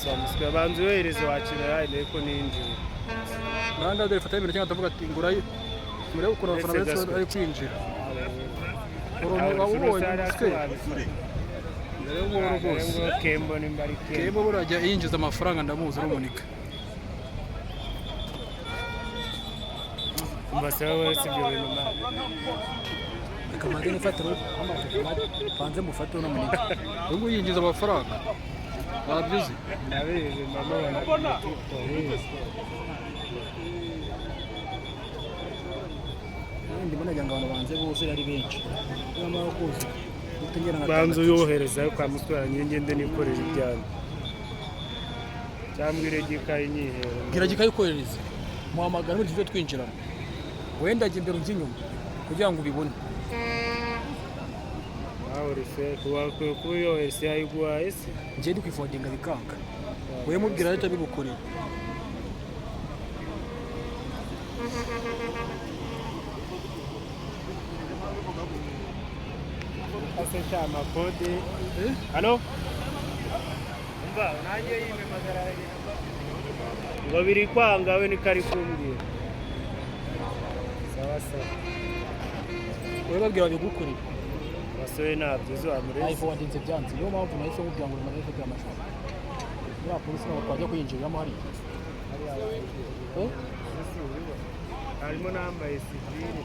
Wayanditse wa muswe, banza uyohereze wakira yayo ko ninjiye. Nanda dore fata ibintu cyangwa atavuga ati ngurayo murebe ukuntu abafana Ndetse benshi gaswe. bari kwinjira. Umuntu wawubonye umuswe mbere y'ubuhoro rwose. Kembo nimba ari Kembo. Kembo burajya yinjiza amafaranga, ndamuzi urumunika. Mbasaba wese ibyo bintu man. Reka mbanze nifatire banze mufate uno munika, uyu nguyu yinjiza amafaranga, wabyo uzi. Ndabizi, ndamubona kuri TikTok. Ndimo nagira ngo abantu banze buzure ari benshi, nyamara kuzuye utongera nka Banza uyohereza kwa muswe yanjye, ngende nikorera ibyanjye cyangwa iregeka inyihera. Bwira gikayikoherereza, muhamagara muri tujye twinjirana, wenda jya imbere ujya inyuma kugira ngo ubibone. Nawe uri fake, wakwiye kuba uyohereza yayiguhaye se? Njye ndi kwifodinga bikanga, wowe mubwira ahita abigukorera. Ase sha amakode. Halo, umva nanjye yimemagara ngo biri kwanga, we niko ari kumbwira. Sawa sawa. Wowe babwira babigukorera. Basore ntabyo uzi wamureze. Nayifodinze byanze, niyo mpamvu nahise nkubwira ngo nahise kugira amashusho muri polisi ntabwo twajya kuyinjiriramo hariya. Eh? Harimo n'ambaye sivile.